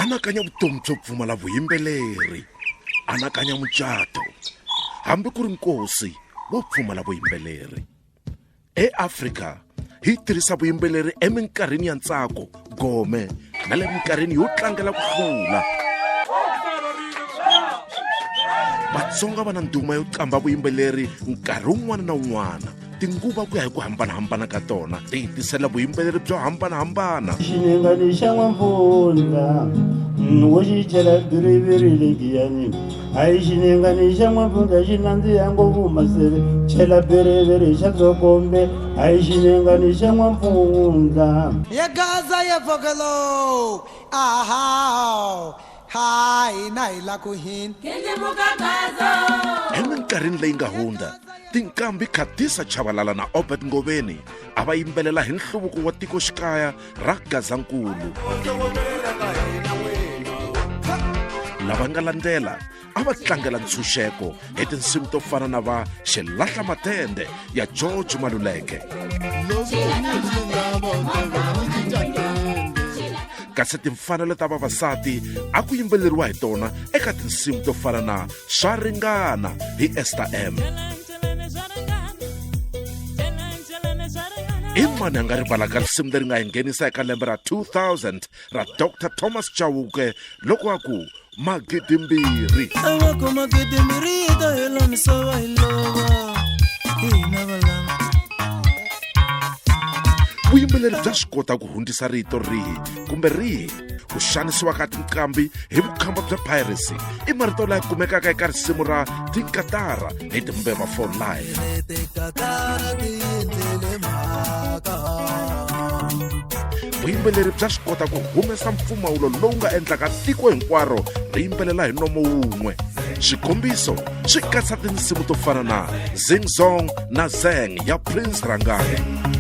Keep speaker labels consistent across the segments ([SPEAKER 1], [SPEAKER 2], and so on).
[SPEAKER 1] Anakanya vutomi byo pfumala vuyimbeleri. Anakanya mucato, hambi ku ri nkosi wo pfumala vuyimbeleri. EAfrika hi tirhisa vuyimbeleri eminkarhini ya ntsako, gome na le minkarhini yo tlangela ku hlula. Vatsonga va na ndhuma yo qamba vuyimbeleri nkarhi wun'wana na wun'wana. Tinguva ku ya hi ku hambanahambana ka tona ti hi tisela vuyimbeleri byo hambanahambana.
[SPEAKER 2] Xinengani xa n'wampfundla wo xi chela biriviri le giyani hayi xinengani xa n'wampfundla xi nandziha ngopfu maseve chela biriviri xa dzokombe hayi xinengani xa n'wampfundla
[SPEAKER 3] Ya Gaza ya vogelo aha ha hina hi la ku hina
[SPEAKER 1] Eminkarhini leyi nga hundza tinkambi Khatisa Chabalala na Obert Ngoveni a va yimbelela hi nhluvuko wa tikoxikaya ra Gazankulu. Lava nga landzela a va tlangela ntshunxeko hi tinsimu to fana na va Xilahla Matende ya George Maluleke. Kasi timfanelo ta vavasati a ku yimbeleriwa hi tona eka tinsimu to fana na Swa Ringana hi Esther M. I mani a nga rivalaka risimu leri nga hi nghenisa eka lembe ra 2000 ra Dr Thomas Chauke loko a ku magidimbirhi?
[SPEAKER 4] A ku magidimbirhi yi ta hela misava yi lova hina valava.
[SPEAKER 1] Vuyimbeleri bya swi kota ku hundzisa rito rihi kumbe rihi. Ku xanisiwa ka tinqambi hi vukhamba bya piracy i marito laya kumekaka eka risimu ra Tinkatara hi Timbeva for Life.
[SPEAKER 4] Tikatara ti endlele mhaka.
[SPEAKER 1] Vuyimbeleri bya swi kota ku humesa mpfumawulo lowu nga endlaka tiko hinkwaro ri yimbelela hi nomo wun'we. Swikombiso swi katsa tinsimu to fana na Zing Zong na Zeng ya Prince Rangani.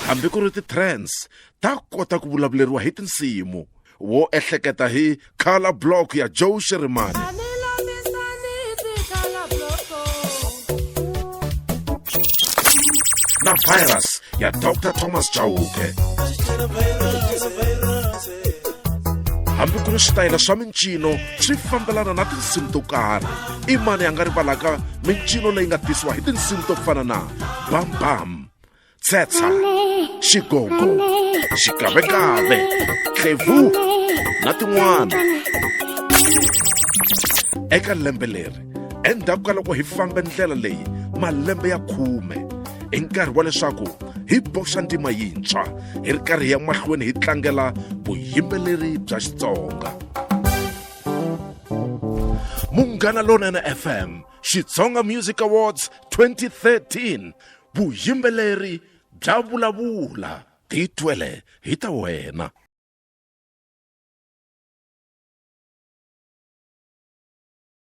[SPEAKER 1] Hambi ku ri ti-trends ta kota ku vulavuleriwa hi tinsimu. Wo ehleketa hi Color Block ya Joe Shirimani na Virus ya Dr Thomas Chauke. Hambi ku ri switayela swa mincino swi fambelana na tinsimu to karhi. I mani a nga rivalaka mincino leyi nga tisiwa hi tinsimu to fana na Bam Bam, Tsetsa, Xigogo, Xikavekave, Tlevu na tin'wana? Eka lembe leri, endzhaku ka loko hi fambe ndlela leyi malembe ya 10, i nkarhi wa leswaku hi boxa ndzima yintshwa hi ri karhi hi ya mahlweni hi tlangela vuyimbeleri bya Xitsonga. Munghana Lonene FM Xitsonga Music Awards 2013, vuyimbeleri bya vulavula. Titwele hi ta wena.